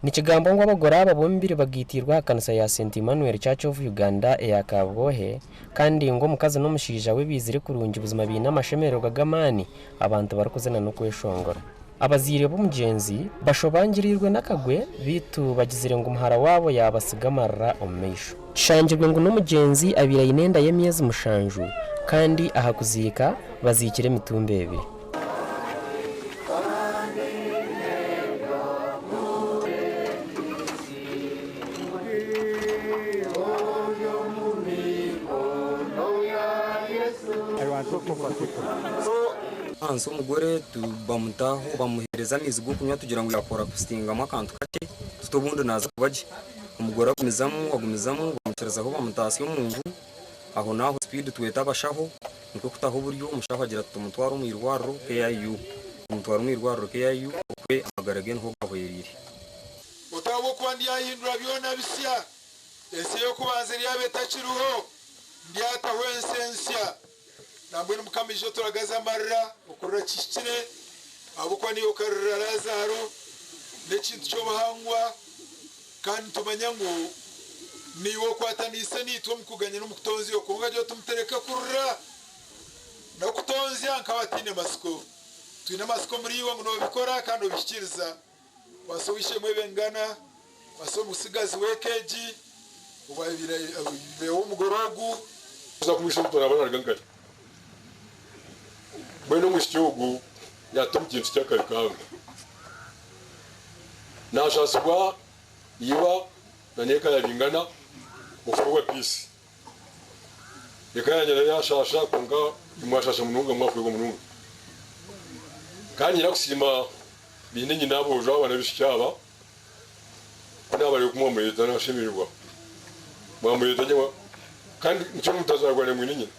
Nikigambwa ngu abagore aba bombiri bagaitiirwe aha kanisa ya St Emmanuel Church of Uganda eya Kabwohe kandi ngu omukazi n'omushaija we baizire kurungi buzima baine amashemererwa g'amaani abantu barikuzina n'okweshongora. Abazaire b'omugyenzi bashobangiriirwe n'akagwe beitu bagizire ngu muhara waabo yaabatsiga amarira omu maisho. Kishangirwe ngu n'omugyenzi abaire aine enda y'emyezi mushanju kandi aha kuziika baziikire emitumbi ebiri. Ahansi omugore bamutaho bamuhereza amaizi g'okunywa tugira ngu yakora kusitingamu akantu kakye tuti obundi naaza kuba gye. Omugore agumizamu agumizamu bamukirizaho bamutaasya omu nju aho naaho sipiidi tweta abashaho nikwo kutaho oburyo omushaho agira ati tumutware omu irwariro KIU tumutwara omu irwariro KIU okwe amagara ge niho gahwereire. Oti, Ahabw'okuba ndyahindura byona bisya, ensi ey'okubanza eryaba etakiriho, ndyataho ensi ensya. Nambwenu Mukama ija oturagaze amarira, okurira kihikire, ahabw'okuba naiwe okaririra Laazaaro, n'ekintu ky'obuhangwa, kandi nitumanya ngu naiwe okwataniise naitwe omu kuganya n'omu kutonzya okwo. Kwonka gira oti, Mutereke kurira n'okutonzya nk'abataine matsiko. Twine amatsiko omuri iwe ngu noobikora kandi obihikiiriza. Kwasa ow'eishe-emwe Bengana, kwasa omutsigazi w'eka egi, owaabaire ow'omugore ogu. Kuza kumwitsya omuntu naaba naaruga nkahi? Mbwenu omwishiki ogu yaata omu kintu ky'akabi kahango. Naashaasibwa iba na n'eka ya Bingana okufa Peace. Eka yangye nayo yaashaasha kwonka imwe mwashaasha munonga mwafeerwa munonga. Kandi nyine kusiima Baine nyina aboojo aba n'abaishiki aba, ku naabareeba oku mwamureeta naashemererwa. Mwamureeta nyowe kandi nikyo mutazaarwa na mwine nyina.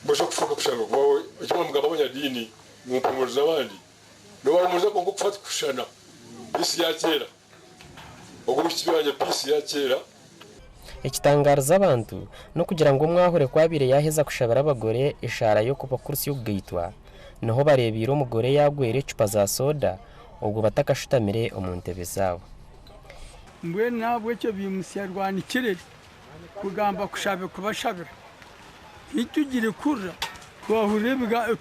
Mbwenu shi okufa kushanga kubaho, eki mwamugamba abanyadiini ngu mpumurize abandi, noobahuumuriza kwonka okufa tikushushana. Peace yaakyeera. Ogu omwishiki wangye Peace yaakyeera. Ekitangaarize abantu n'okugira ngu omwahure ku abaire yaaheza kushabira abagore eshaara y'okubakurutsya okugaitwa, niho bareebeire omugore yaagwera ecupa za sooda obwo batakashutamire omu ntebe zaabo. Mbwenu n'ahabw'ekyo baimutsya rwanikire kugamba kushabe kubashabira. Titugire kurira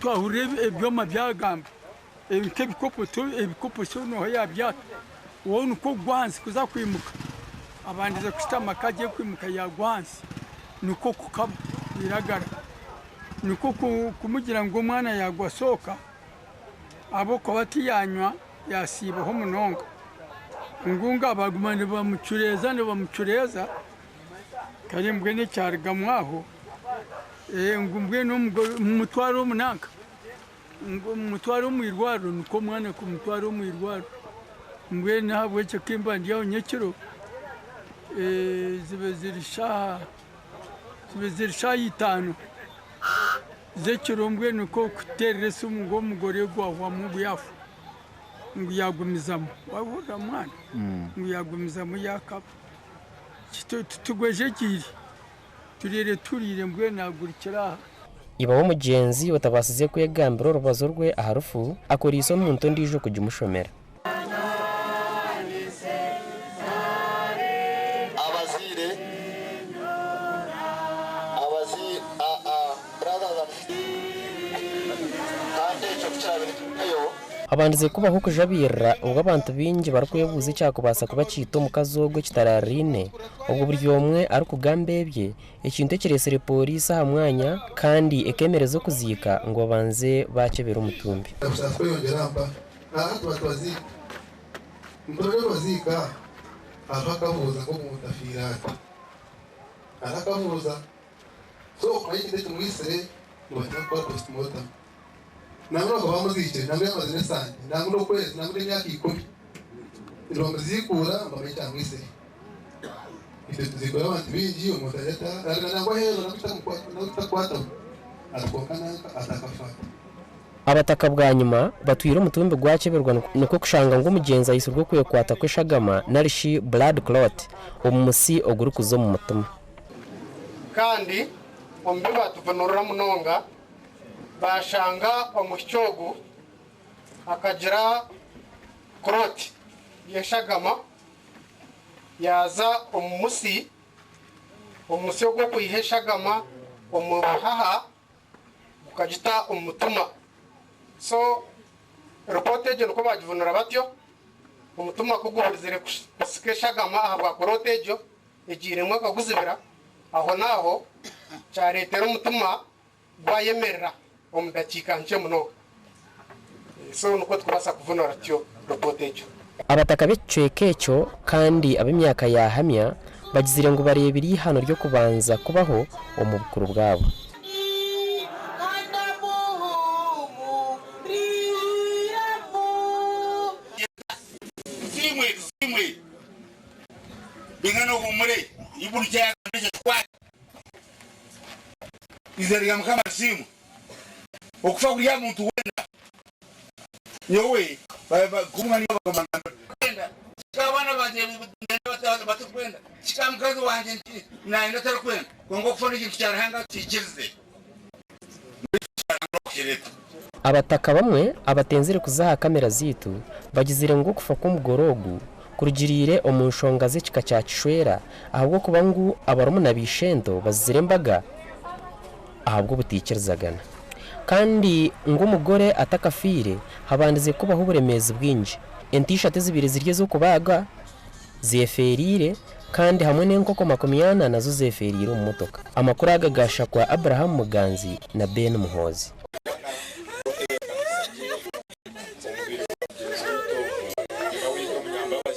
twahurira ebyoma byagamba. Nk'ebikopo ebikopo so noha yabyata wowe nikwo kugwa ahansi kuza kwimuka abandize kushutama ku agiye kwimuka yagwa ahansi nikwo kukaba kwiragara nikwo kumugira ngu omwana yagwa sooka ahabw'okuba tiyanywa yasiibaho munonga ngu nga baguma nibamucureeza nibamucureeza kare mbwenu ekyarugamu aho ngu mbwenu mumutware omu nanka. Ngu mumutware omu irwariro nikwo omwana kumutwara omu irwariro. Mbwenu n'ahabw'ekyo ku mba ndi aho nyekiro, ziba ziri shaaha ziba ziri shaaha itaano z'ekiro mbwenu nikwo kuteerera esimu ngu omugore gwahwamu ngu yaafa ngu yaagumizamu. Waahurira mwana? Ngu yaagumizamu yaakaba. Titugwejegyeire. Turiire turiire mbwenu nagurukira aha. Iba w'omugyenzi otabaasize kwegambira orubazo rwe aha rufu akoreise omuntu ondiijo kugimushomera. Abazaire, abazaire, a, a, brothers and Kandi ekyo ku kiraabe nikihikayo. Habandize kubaho okujabiirira obwo abantu baingi barikwebuuza ekyakubaasa kuba kiita omukazi ogwo ekitarariraine obwo buri omwe arikugamba ebye, ekintu ekireetsire pooriisi aha mwanya kandi ekeemereza okuziika ngu babanze baakyebera omutumbi. Nangwa bakaba bamuziikire, nangwa yamazire esande, nangwa n'okwezi, nangwa n'emyaka ikumi, nibamuziikuura nibamanya ekyamwitsire. Itwe tuziikura abantu baingi, omuntu agira ata, aruga nangwa aheeru nangwa ekitakukwataho, ati kwonka nanka atakafa ati. Abataka bwanyima batwire omutumbi gwakyeberwa nikwo kushanga ngu omugyenzi aitsirwe okwekwata kw'eshagama nari shi blood clot omu musi ogurikuza omu mutima. Kandi omu bi baatuvunurira munonga, Baashanga omwishiki ogu akagira clot. y'eshagama yaaza omu musi, omusi ogw'okwiha eshagama omu bihaha gukagita omu mutima. So ripoota egyo nikwo baagivunura batyo, omutima ku guhurizire kusika eshagama ahabwa kuroota egyo egiiremu ekaguzibira, ahonaaho kyareetera omutima gwayemerera omu dakiika nkye munonga. So nikwo turikubaasa kuvunura tutyo ripoota egyo. Abataka b'ekicweka ekyo kandi ab'emyaka yaahamya bagizire ngu bareebire eihano ry'okubanza kubaho omu bukuru bwabo. Eiziina rya Mukama risiimwe. Okufa kuri aha muntu weena. Nyowe kwenda kika abaana bangye nenda batarikwenda, kika mukazi wangye nayenda atarikwenda, kwonka okufa n'ekintu kya Ruhanga tukikirize. Abataka bamwe abatenzire kuza aha kamera zaitu bagizire ngu okufa kw'omugore ogu kurugiriire omu nshonga z'ekika kya Kishwera ahabw'okuba ngu abarumuna ba ishento bazizire embaga ahabw'obutaikirizagana. Kandi ngu omugore atakafiire habandize kubaho oburemeezi bwingi. Ente ishatu ezibaire ziri ez'okubaaga zeefeereire kandi hamwe n'enkoko makumiana nazo zeefeereire omu motoka. Amakuru aga gaashakwa Abraham Muganzi na Ben Muhoozi.